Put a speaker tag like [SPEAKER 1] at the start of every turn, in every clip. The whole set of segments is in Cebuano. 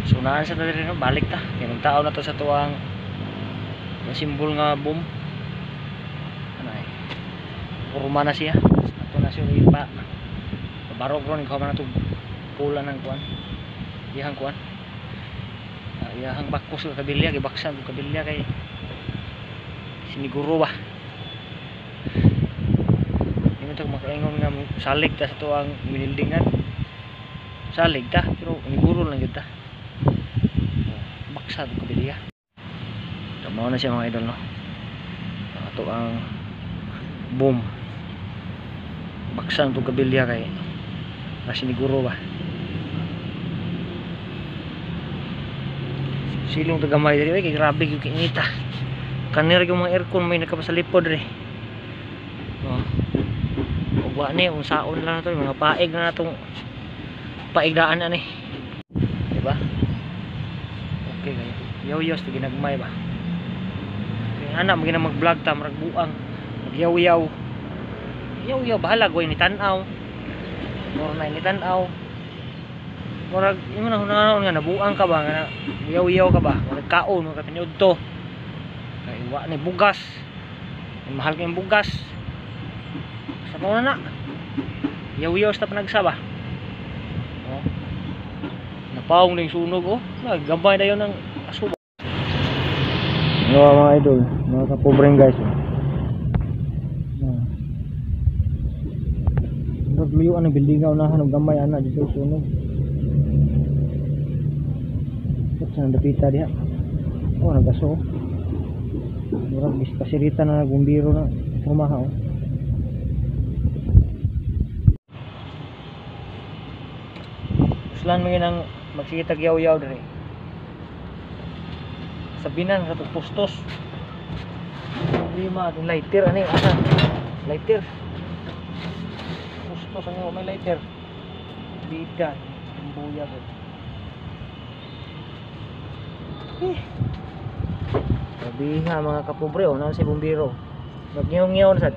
[SPEAKER 1] So naan sa ta diri no, balik ta. Kay magtao na to sa tuang simbol nga boom. Ano ay? Kuruma na siya. Ato na siya ipa. Barog ron ikaw man na to pula ng kuan. Iyahang kuan. Iyahang bakos sa kabilya, gibaksan og kabilya kay siniguro ba. Di man to makaingon nga salig ta sa tuang winildingan. Salig ta pero niguro lang gyud ta. Baksa og kabilya. So, mao na siya mga idol no. Ato ang boom. Baksan tong kabilya kay nasiniguro ba. Silong tagamay diri oy kay grabe gyud kainita. Kanira gyud mga aircon may nakapasalipod diri. Oh. Ug wa ni unsaon lang nato mga paig na natong paigdaan ani. Diba? Okay kayo. Yaw-yaw sa ginagmay ba. Kay ana mo gina mag-vlog ta murag buang. Magyaw-yaw. Yaw-yaw bahala goy ni tan-aw. Mura na ni tan-aw. Murag imo na hunaon nga nabuang ka ba nga yaw-yaw ka ba? Murag kaon murag kaniud to. Kay wa ni bugas. Ay, mahal kayong bugas. Sa mao na na. Yaw-yaw sa panagsaba. Oh. Napaong na yung sunog oh. Nagambay na yun ng aso. Ano mga idol, mga kapobreng guys. Oh. Nagluyo ang building nga unahan og gamay ana dito sunog. Sa nandapita diha. Oh, nagaso. Murag pasirita na gumbiro na rumaha oh. Uslan mo yun ang magsikitag yaw-yaw diri. Sabinan sa pustos. Problema atong lighter ani asa. Lighter. Pustos ang may lighter. Bida, buya ko. Grabe nga mga kapobre oh, naan si bumbiro. Nagyong-ngyaw na sad.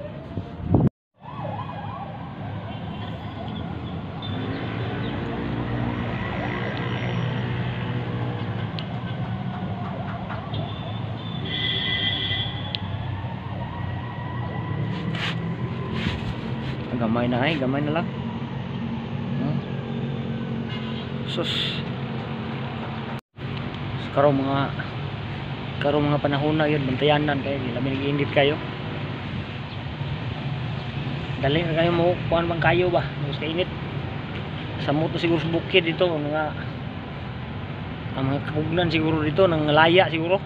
[SPEAKER 1] Gamay na ay, gamay na lang. Sus. Karong mga panahon na yun, bantayanan kayo, labi nag-iinit kayo. Dali na kayo mo, kuan bang kayo ba? Mas kainit. Samot na siguro sa bukid dito, mga ang mga kapugnan siguro dito, nang laya siguro.